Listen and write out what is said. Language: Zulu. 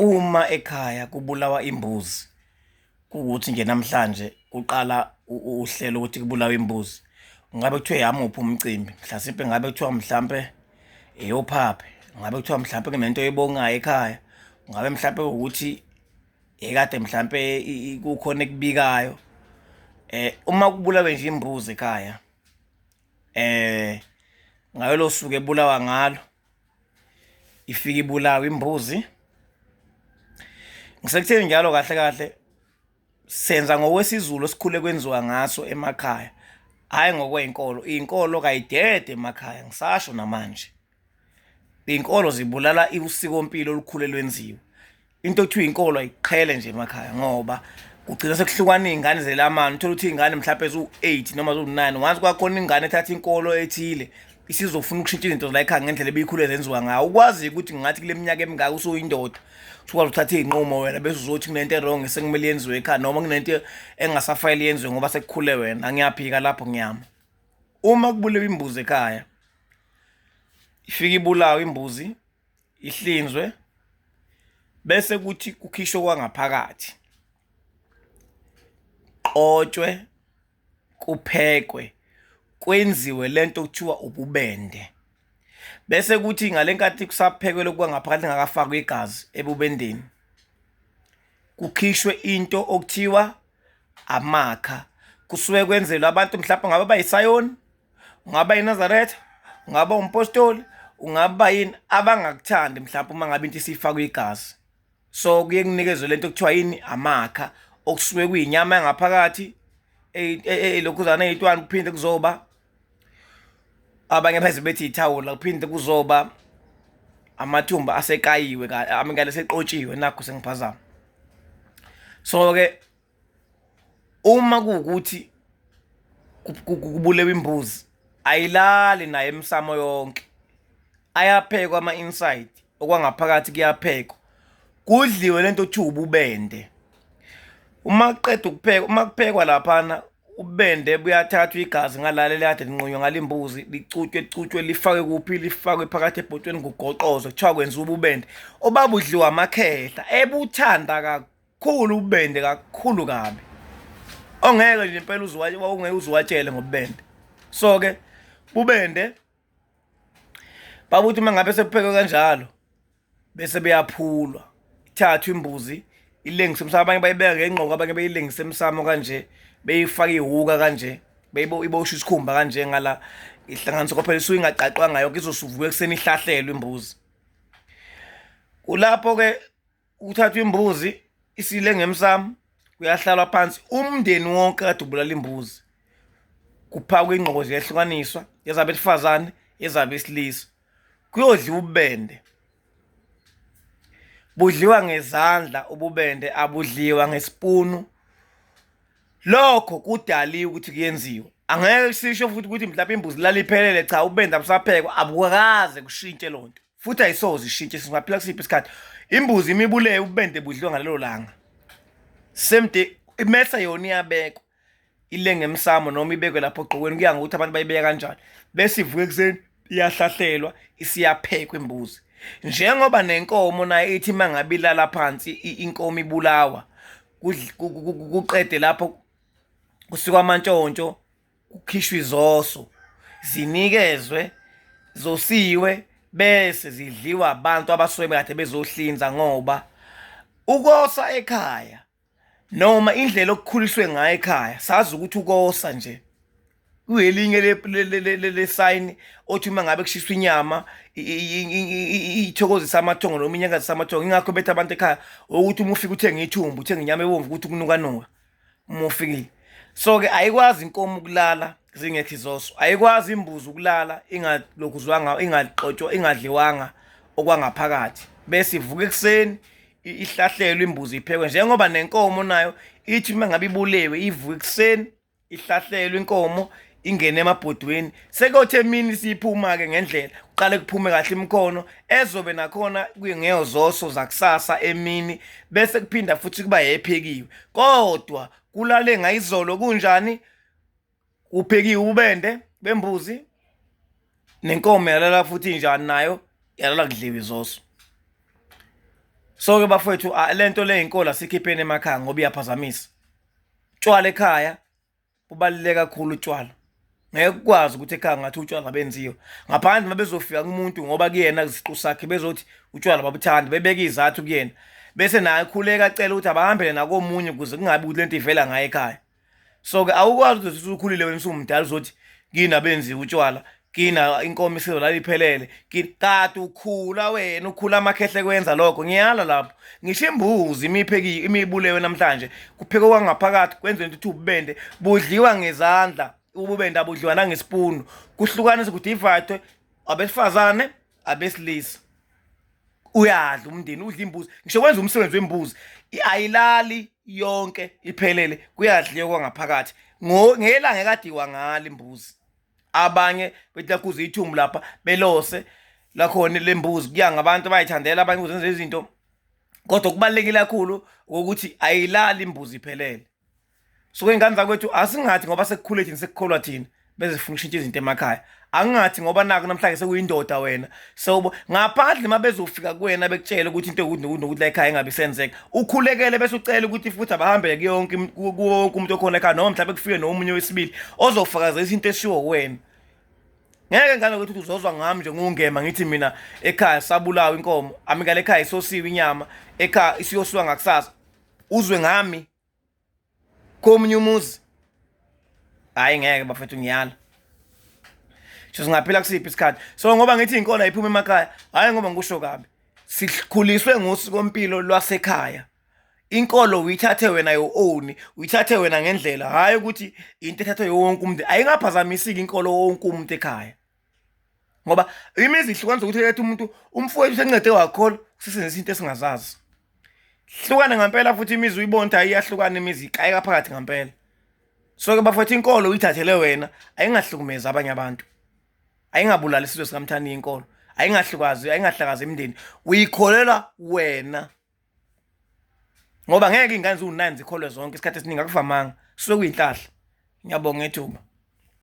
Uma ekhaya kubulawa imbuzi, kuwukuthi nje namhlanje kuqala uhlelo ukuthi kubulawe imbuzi, ngabe kuthiwa eyamuphi umcimbi, mhlasimpe ngabe kuthiwa mhlampe eyophaphe, ngabe kuthiwa mhlampe kunento oyibongayo ekhaya, ngabe mhlampe ukuthi ekade mhlampe kukhona ekubikayo. Uma kubulawe nje imbuzi ekhaya, ngalolo suku ebulawa ngalo ifike ibulawe imbuzi. Ngisekutheni njalo kahle kahle senza ngokwesiZulu esikhule kwenziwa ngaso emakhaya, hhayi ngokwey'nkolo. Iy'nkolo kayidede emakhaya ngisasho namanje. Iy'nkolo zibulala usikompilo olukhule lwenziwa. Into ekuthiwa inkolo ayiqhele nje emakhaya ngoba kugcina sekuhlukana iy'ngane zelamani. Uthole ukuthi iy'ngane mhlawumpe ziwu-eight noma ziwu-nine, once kwakhona ingane ethatha inkolo ethile isizofuna ukushintsha izinto la ekhaya ngendlela ebiyikhule zenziwa ngayo. Ukwazi-ke ukuthi ngathi kule minyaka emingaka usuyindoda usukwazi ukuthatha iy'nqumo wena bese uzothi kunento e-wrong esekumele yenziwe ekhaya noma kunento engasafanele yenziwe ngoba sekukhule wena. Angiyaphika lapho ngiyama. Uma kubulewa imbuzi ekhaya, ifike ibulawe imbuzi ihlinzwe bese kuthi kukhishwe kwangaphakathi qotshwe kuphekwe kwenziwe lento okuthiwa ububende bese kuthi ngalenkathi kusaphekwe lokhu kwangaphakathi ngakafakwa igazi ebubendeni kukhishwe into okuthiwa amakha kusuke kwenzelwa abantu mhlawumbe ngabe bayisayoni ungaba yiNazaretha, ungaba umpostoli, ungaba yini abangakuthandi mhlawumbe uma ngabe into isifakwa igazi. So kuye kunikezwe lento okuthiwa yini amakha okusuke kuyinyama yangaphakathi elokhuzana eyitwani kuphinde kuzoba abanye beze bethi ithawula kuphinde kuzoba amathumba asekayiwe amikale seqotshiwe nakho sengiphazama. So-ke uma kuwukuthi kubulewe imbuzi ayilali nayo emsamo yonke, ayaphekwa ama-inside okwangaphakathi kuyaphekwa kudliwe lento okuthiwa ububende. Uma kuqeda ukuphekwa, uma kuphekwa laphana ububende buyathathwa igazi ngalala elikade linqunywa ngale mbuzi licutshwe licutshwe lifakwe kuphi lifakwe phakathi ebhotshweni kugoqozwe kuthiwa kwenziwa ububende obabudliwa amakhehla ebuthanda kakhulu. Khulu ububende kakhulu kabi ongeke nje impela wawungeke uziwatshele ngobubende. So-ke bubende babuthi uma ngabe sekuphekwe kanjalo bese beyaphulwa, ithathwe imbuzi ilengise emsamo, abanye bayibeka ngengqoko, abanye beyilengise emsamo kanje, beyifake ihhuka kanje, iboshwe isikhumba kanje ngala ihlanganiswe kwaphela isuke ingaqaqwanga yonke izosuvuka ekuseni ihlahlelwe imbuzi. Kulapho-ke Kuthathwa imbuzi isile ngemsamo kuyahlalwa phansi umndeni wonke kade ubulala imbuzi kuphakwa ingqoko ziyahlukaniswa ezabesifazane ezabesilisa kuyodliwa ububende budliwa ngezandla ububende abudliwa ngesipunu lokho kudaliwe ukuthi kuyenziwe angeke sisho futhi ukuthi mhlawumbe imbuzi lala iphelele cha ububende abusaphekwa abukakaze kushintshe lonto futhi ayisoze ishintshe singaphila kusiphi isikhathi imbuzi imibuleyo ububende budliwa ngalelo langa same day imesa yona iyabekwa ilenge emsamo noma ibekwe lapho ogqokweni kuya ngokuthi abantu bayibeka kanjani bese ivuka ekuseni iyahlahlelwa isiyaphekwa imbuzi njengoba nenkomo nayo ithi uma ngabe ilala phansi inkomo ibulawa kuqede lapho kusikwa amantshontsho kukhishwe izoso zinikezwe zosiwe bese zidliwa abantu abasuke bekade bezohlinza ngoba ukosa ekhaya noma indlela okukhuliswe ngayo ekhaya sazi ukuthi ukosa nje kuyelinye lesayini othi uma ngabe kushiswa inyama ithokozisa amathongo noma inyakazisa amathongo ingakho bethi abantu ekhaya ukuthi uma ufika uthenge ithumbu uthenge inyama ebomvu ukuthi kunukanuka uma ufikile so-ke ayikwazi inkomo ukulala zingekho izoso ayikwazi imbuzi ukulala ingalokhuzwanga ingaxotshwa ingadliwanga okwangaphakathi bese ivuka ekuseni ihlahlelwe imbuzi iphekwe njengoba nenkomo nayo ithi uma ngabe ibulewe ivuka ekuseni ihlahlelwe inkomo ingene emabhodweni sekuyothi emini siyiphuma-ke ngendlela kuqale kuphume kahle imikhono ezobe nakhona kungeyozoso zakusasa emini bese kuphinda futhi kuba yephekiwe kodwa kulale ngayizolo kunjani kuphekiwe ubende bembuzi nenkomo yalala futhi injani nayo yalala kudliwa izoso. So ke bafowethu lento le inkolo asikhipheni emakhaya ngoba iyaphazamisa. Tshwala ekhaya kubaluleke kakhulu utshwala. Ngeke ukwazi ukuthi ekhaya ngathi utshwala benziwa. Ngaphandle uma bezofika kumuntu ngoba kuyena isiqu sakhe bezothi utshwala babuthanda bebeke izathu kuyena. Bese naye ekhuleka acela ukuthi abahambele nakomunye ukuze kungabi ukuthi lento ivela ngaye ekhaya. So ke awukwazi ukuthi usukhulile wena usumdala uzothi kini abenziwa utshwala kina inkomo isizolala iphelele kade ukhula wena ukhula amakhehle kwenza lokho ngiyala lapho ngisho imbuzi imipheki imibulewe namhlanje kuphekwe kwangaphakathi kwenziwe into ukuthi ububende budliwa ngezandla ububende abudliwa nangesipunu kuhlukaniswe kudivayidwe abesifazane abesilisa uyadla umndeni udla imbuzi ngisho kwenza umsebenzi wembuzi ayilali yonke iphelele kuyadliwa kwangaphakathi ngelanga ekadiwa ngalo imbuzi abanye bethi lakhuza ithumbu lapha belose lakhona lembuzi kuya ngabantu abayithandela abanye kuzenza izinto kodwa kubalulekile kakhulu ukuthi ayilali imbuzi iphelele So ingane zakwethu asingathi ngoba sekukhule thina sekukholwa thina bese sifuna ukushintsha izinto emakhaya. Angingathi ngoba naku namhlanje sekuyindoda wena. So ngaphandle uma bezofika kuwena bekutshela ukuthi into ukuthi nokuthi nokuthi la ekhaya ingabe isenzeka. Ukhulekele bese ucela ukuthi futhi abahambele kuyonke kuwonke umuntu okhona ekhaya noma mhlawumbe kufike nomunye wesibili ozofakazisa into eshiwo kuwena. Ngeke ngane ukuthi uzozwa ngami nje ngungema ngithi mina ekhaya sabulawa inkomo, amikale ekhaya isosiwe inyama, ekhaya isiyosiwa ngakusasa. Uzwe ngami komunye umuzi hayi ngeke bafethu ngiyala sho singaphila kusiphi isikhathi so ngoba ngithi inkolo ayiphuma emakhaya hayi ngoba ngikusho kabi sikhuliswe ngosikompilo lwasekhaya inkolo uyithathe wena your own uyithathe wena ngendlela hayi ukuthi into ethathwe wonke umuntu ayingaphazamisiki inkolo wonke umuntu ekhaya ngoba imizi ihlukanisa ukuthi ethi umuntu umfowethu usencede wakholwa sisenzisa into esingazazi hlukane ngampela futhi imizi uyibona ukuthi ayiyahlukana imizi ikayeka phakathi ngampela so ke bafowethu inkolo uyithathele wena ayingahlukumezi abanye abantu ayingabulali isizwe sikamthaniya inkolo ayingahlukazi ayingahlakazi imindeni uyikholelwa wena ngoba ngeke iy'ngane ziwu-nine zikholwe zonke isikhathi esiningi akuvamanga suke kuyinhlahla ngiyabonga ithuba.